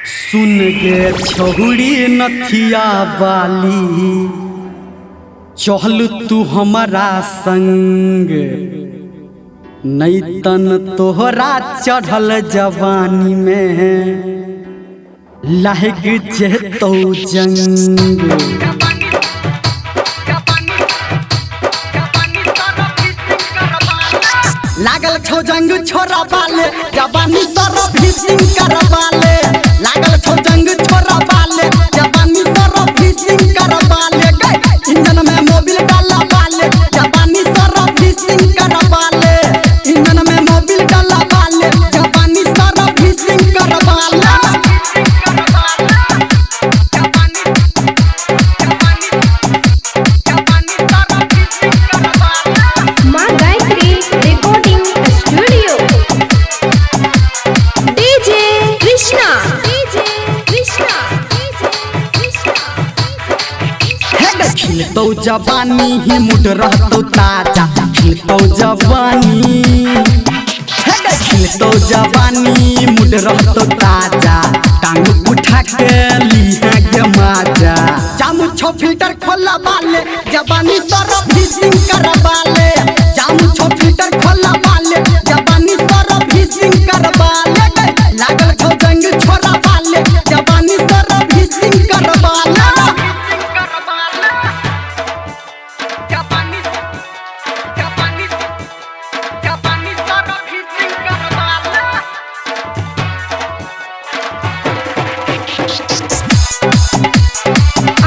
सुन गे छौड़ी नथिया बाली, चहल तू हमारा संग, नैतन तोहरा चढ़ल जवानी में लाग जेतौ जंग। लागल छौ जंग छोरा बाले, जवानी सर्विसिंग करवाले। लागल छौ जंग छोरा बाले, जवानी सर्विसिंग करवाले। गए इंजन में मोबिल डाला बाले, जवानी सर्विसिंग करवाले। इंजन में मोबिल डाला बाले, जवानी सर्विसिंग करवाले। माँ Gayatri recording studio. DJ Krishna, DJ Krishna, DJ Krishna. हे गे खिलतौ जवानी ही मुड रहतौ ताजा, खिलतौ जवानी। हे गे खिलतौ जवानी मुड रहतौ ताजा, टांग उठा के लीहे गे माजा। जामु छौ फिल्टर खोला बाले, जवानी सर्विसिंग करवाले। जामु छौ फिल्टर खोला बाले, जवानी सर्विसिंग करवाले। गे लागल छौ जंग छोरा बाले, जवानी सर्विसिंग करवाले।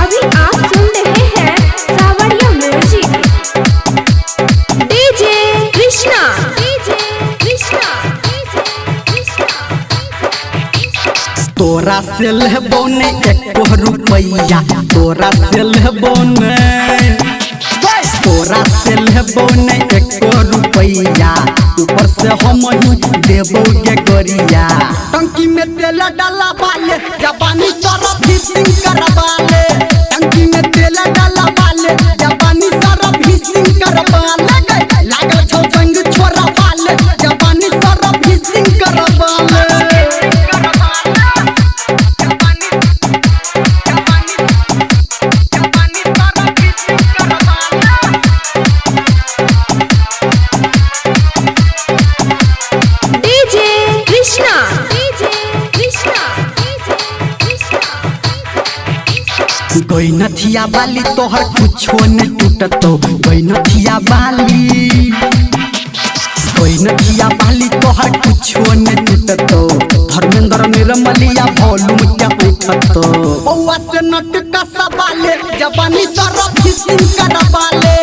अभी आप सुन रहे हैं Sawariya music. DJ Krishna, DJ Krishna, DJ Krishna. तोरा से लेबो ने एको रुपैया, तोरा से लेबो ने, तोरा से लेबो ने एको रुपैया, ऊपर से हम ही देबो गे गोरिया। टंकी में तेल डाला बाले, जवानी सर्विसिंग करवाले। टंकी में तेल डाला बाले, जवानी सर्विसिंग करवाले। गए लागल छौ जंग छोरा बाले, जवानी servicing करवाले। DJ Krishna, DJ Krishna, DJ Krishna. गई नथिया बाली तोहर कुछो नहीं टूटतो, गई नथिया बाली, गई नथिया बाली तोहर कुछो नहीं टूटतो। धर्मेंद्र निर्मलिया वॉल्यूम के उठतो। बउआ से नट कसबाले, जवानी सर्विसिंग करवाले।